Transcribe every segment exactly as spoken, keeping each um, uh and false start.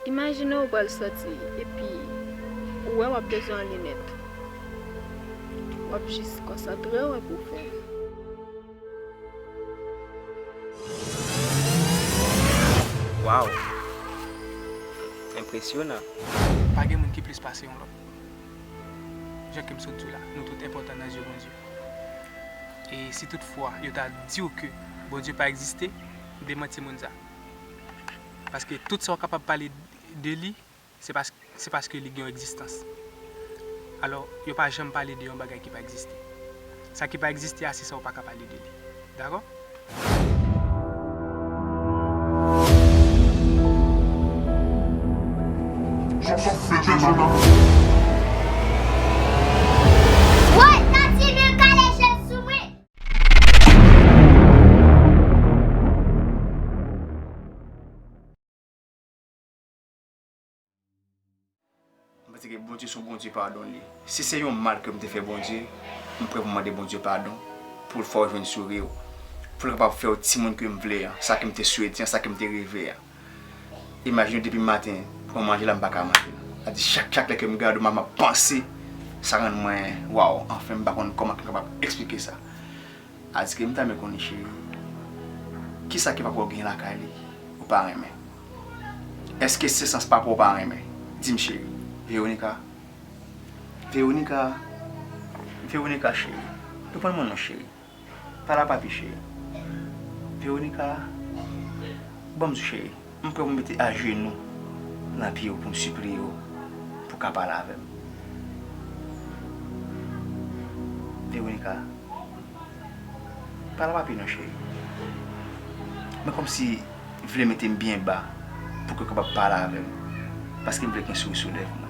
Imajine w pral sòti epi ou wè w ap bezwen yon linèt. W ap jis konsantre w epi w fè l. Waw! Enpresyonan! Pa gen moun ki plis pase yon lòt. Jan ke m sot di w la, nou tout enpòtan nan zye Bondye. E si toutfwa yo ta di w ke Bondye pa egziste, demanti moun sa. Paske tout sa w kapab pale de li, se pas-, se paske li gen yon egzistans. Alò, yo pa janm pale de yon bagay ki pa egziste. Sa ki pa egziste a, se sa w pa ka pale de li. Dakò? Woy, Tati, men kale je sou mwen! M panse ke Bondye se yon Bondye padon li. Si se yon mal ke m te fè Bondye, m prè pou m mande Bondye padon, pou l fè w jwenn souri w, pou l kapab fè w timoun ke m vle an, sa ke m te swete an, sa ke m te reve an. Imajine w depi maten, pou manje la m pa ka manje l. Sa di chak, chak lè ke m gade w, m ap, m ap panse, sa rann mwen, waw, anfen, m pa konn kòman ke m kapab eksplike sa. Sa di ke m ta renmen konnen, cheri, kisa ke papa w gen lakay li ou pa renmen? Èske se sans papa w pa renmen? Di m, cheri. Veronica. Veronica. Veronica, cheri. Reponn mwen non, cheri. Pale a papi, cheri. Veronica. Ban m di w, cheri. M prè pou m mete ajenou nan pye w pou m sipliye w pou w ka pale avè m. Veronica. Pale a papi non, cheri. Men kòmsi vle mete m byen ba pou ke w kapab pale avè m. Paske m vle gen souri sou lèv mwen.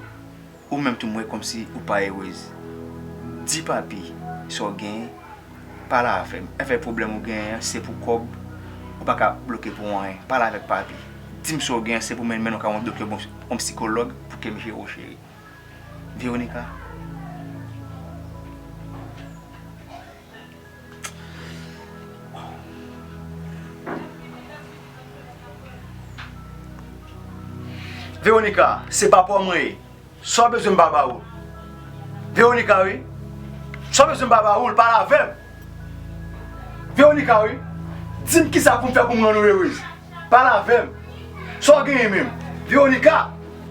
Ou menm tou, m wè kòmsi ou pa erez. Di papi sa w genyen, pale avè m. Avèk pwoblèm ou genyen an, se pou kòb, ou pa ka bloke pou anyen. Pale avèk papi. Di m sa w genyen, se pou mennen w kay yon doktè, yon sikològ, pou ke m jere w, cheri. Veronica. Veronica, se papa w mwen ye. Sa w bezwen m pa ba ou l? Veronica, wi. Sa w bezwen m pa ba ou l? Pale avè m. Veronica, wi. Di m kisa pou m fè pou m rann ou erez. Pale avè m. Sa w genyen menm? Veronica,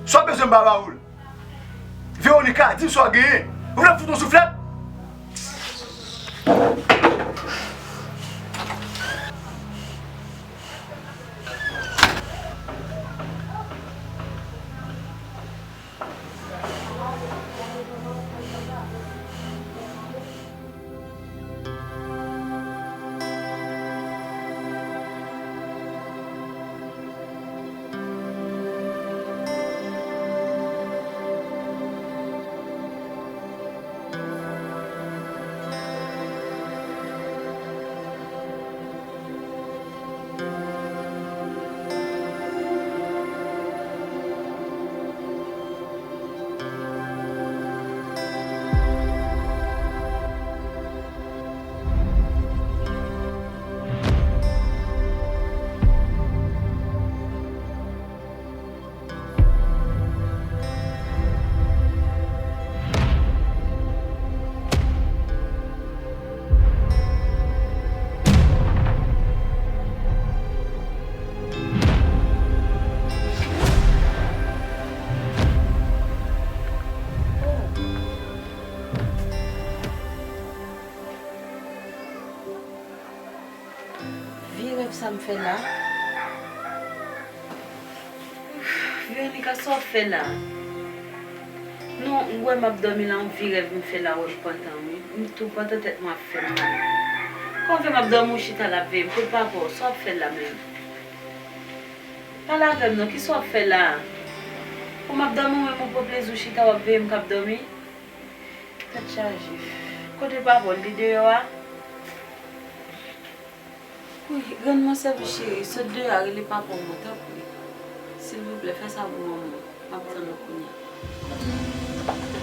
sa w bezwen m pa ba ou l? Veronica, di m sa w genyen. Ou vle m fout yon souflèt? Vye rèv sa m fè la. Veronica, sa w ap fè la? Non, ou wè m ap dòmi la, yon vye rèv m fè la, wè m pantan, wi. M tou pantan, tèt mwen ap fè m mal. Kòman fè m ap dòmi, ou chita la ap veye m? Kot papa w? Sa w ap fè la menm? Pale avè m non, kisa w ap fè la? Pou m ap dòmi, ou menm ou pran plezi w chita w ap veye m k ap dòmi? Tèt chaje. Kote papa w, li deyò a? Wi, grann mwen sèvis cheri, sot deyò a rele papa w mwen, tanpri. Silvouplè, fè sa pou mwen mwen. M ap tann ou kounye a.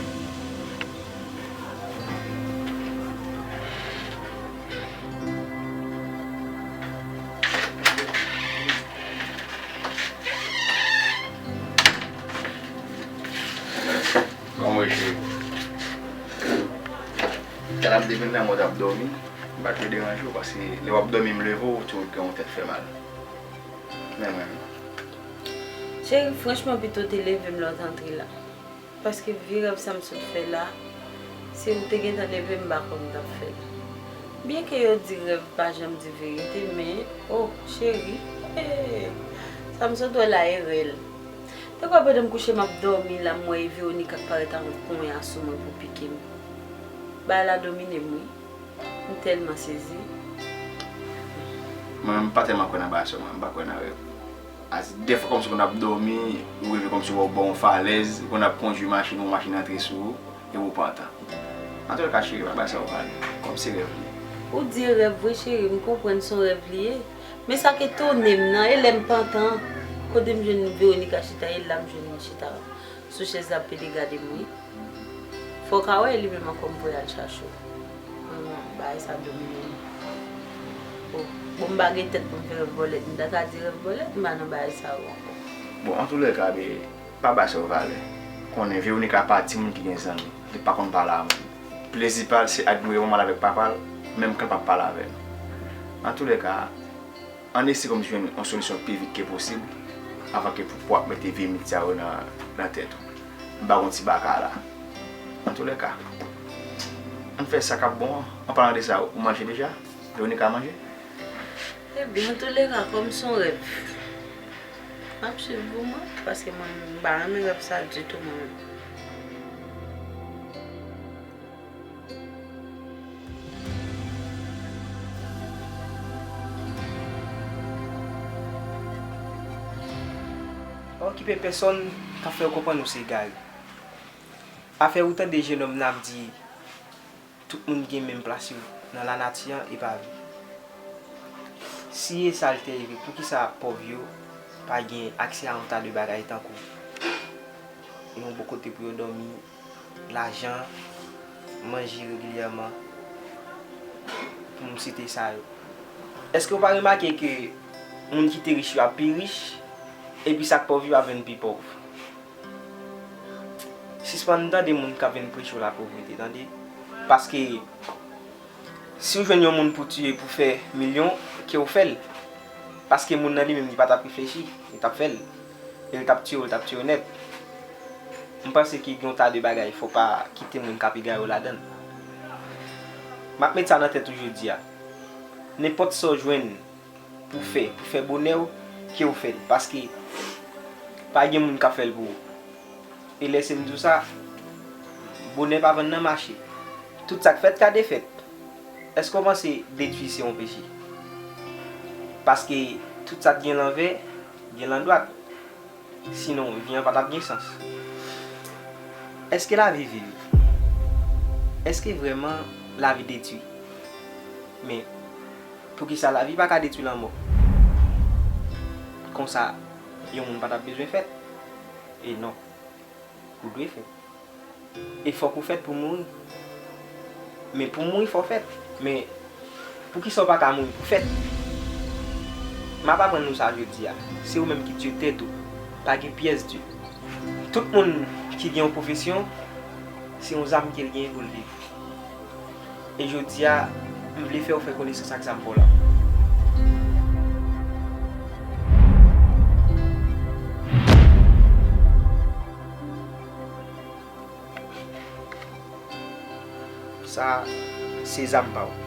Mwen cheri. Kal ap demen nan mwen t ap dòmi. M pa t vle deranje w, paske lè w ap dòmi m leve w, ou toujou gen yon tèt fè mal. Men mwen menm. Cheri, franchman, pito w te leve m lè w t antre la. Paske vye rèv sa m sot fè la, si m te gentan leve m pa kwè m t ap fè l. Byenke yo di rèv pa janm di verite, men, oh, cheri, sa m sot wè la e rèl. Te kwè pandan m kouche m ap dòmi la, m wè e Veronica k parèt avèk ponya sou mwen pou pike m. Bagay la domine m, wi. M tèlman sezi. Mwen menm, m pa tèlman kwè nan bagay sa, mwen, m pa kwè nan rèv. As, dèfwa kòmsi w konn ap dòmi, ou reve kòmsi w wè w bò yon falèz, ou konn ap kondui machin, yon machin antre sou ou, epi w pantan. Antoulèka, cheri, pa bay sa yon valè, kòmsi rèv li ye. Ou di e rèv vre, cheri, m konprann se yon rèv li ye. Men sa k etone m nan, e lè m pantan, kote m jwenn Veronica chita, e la m jwenn li chita sou chèz la ap pede gade m, wi. Fò w ka wè li menm ankò m voye al chache w. Mwen, bagay sa domine m. Oh, bon, m pa gen tèt pou m fè rèv bòlèt. M ta ka di rèv bòlèt, m pa nan bagay sa yo ankò. Bon, antoulèka, be, pa bay sa yon valè. Konnen Veronica pa timoun ki gen zanmi. Li pa konn pale a moun. Plezi pa l, se admire manman l avèk papa l, menm kan l p ap pale avè l. Antoulèka, ann eseye kòmsi jwenn yon solisyon pi vit ke posib, avan ke pou, pou w ap mete vye mit sa yo nan, nan tèt ou. M pa gon ti baka la. Antoulèka, ann fè sa k ap bon an. An palan de sa, ou manje deja? Veronica manje? Ebyen, antoulèka, kòm se yon rèv, m ap swiv pou mwen, paske mwen, m pa renmen rèv sa ditou, mwen menm. Pa okipe pèsonn k ap fè yo konprann ou se egare. Afè ou tande jenòm nan ap di tout moun gen menm plas yo nan lanati an, e pa vre. Si e sa l te ye vre, poukisa pòv yo pa gen aksè a yon ta de bagay tankou yon bon kote pou yo dòmi, lajan, manje regilyèman, pou m site sa yo. Èske w pa remake ke moun ki te rich yo ap pi rich, epi sa k pòv yo ap vin pi pòv? Sispann tande moun k ap vin preche w lapovrete, tande. Paske si w jwenn yon moun pou tiye pou fè milyon, ke w fè l. Paske moun nan li menm li pa t ap reflechi, li t ap fè l. E l t ap tiye w, l t ap tiye w nèt. M panse ke gen yon ta de bagay fò w pa kite moun k ap egare w ladan l. M ap met sa nan tèt ou jodi a. Nenpòt sa w jwenn pou fè, pou fè bonè w, ke w fè l. Paske pa gen moun k ap fè l pou ou. E lè se m di w sa, bonè pa vann nan mache. Tout sa k fèt ka defèt. Èske w panse detwi se yon peche? Paske tout sa k gen lanvè, gen landwat. Sinon, vi an pa t ap gen sans. Èske lavi viv? Èske vrèman lavi detwi? Men, poukisa lavi pa ka detwi lanmò? Konsa, yon moun pa t ap bezwen fèt. E non, ou dwe fèt. E fòk ou fèt pou mouri. Men pou mouri, fò w fèt. Men poukisa w pa ka mouri pou fèt? M ap aprann nou sa jodi a. Se ou menm ki Dye tèt ou. Pa gen pyès Dye. Tout moun ki gen yon pwofesyon, se yon zam ke l genyen pou l viv. E jodi a, m vle fè w fè konesans ak zam pa w la. Sa se zam pa w.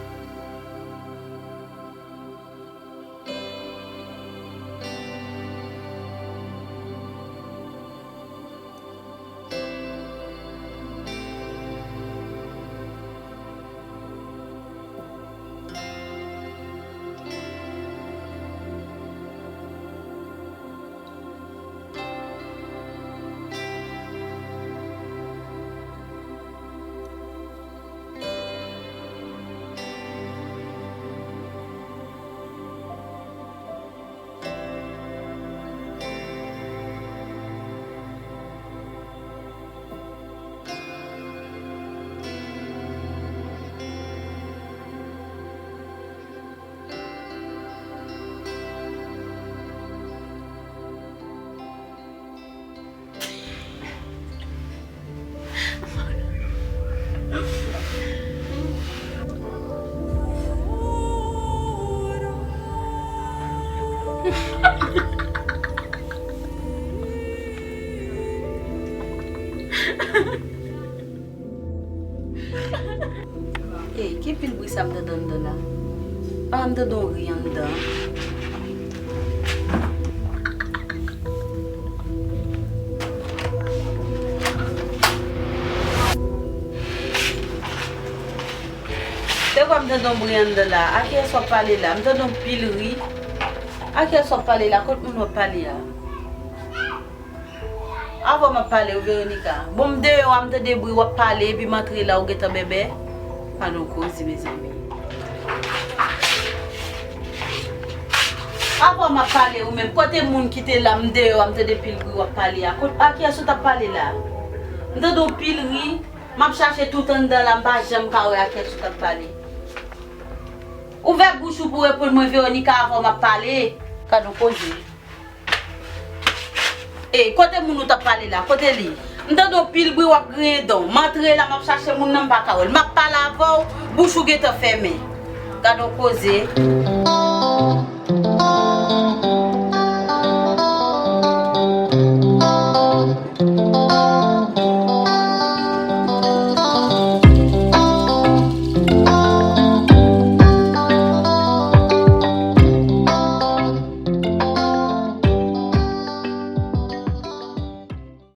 Ah, m tande yon ri anndan. Te kwè m tande yon bri anndan la. A kiyès w ap pale la? M tande yon pil ri. A kiyès w ap pale la? Kot moun w ap pale a? Avan m ap pale w, Veronica. Bon, m deyò a, m tande bri w ap pale, epi m antre la, ou gentan bèbè. Pa nan koze, mezanmi. Avan m ap pale ou menm, kote moun ki te la, m deyò a, m tande pil bri w ap pale a? Kot, a kiyès ou t ap pale la? M tande yon pil ri, m ap chache tout anndan la, m pa janm ka wè a kiyès ou t ap pale. Ouvè bouch ou pou reponn mwen, Veronica, avan m ap pale. Gad yon koze. E, kote moun ou t ap pale la? Kote li? M tande yon pil bri w ap griyen dan w. M antre la, m ap chache moun nan, m pa ka wè l. M ap pale avè w, bouch ou gentan fèmen. Gad yon koze.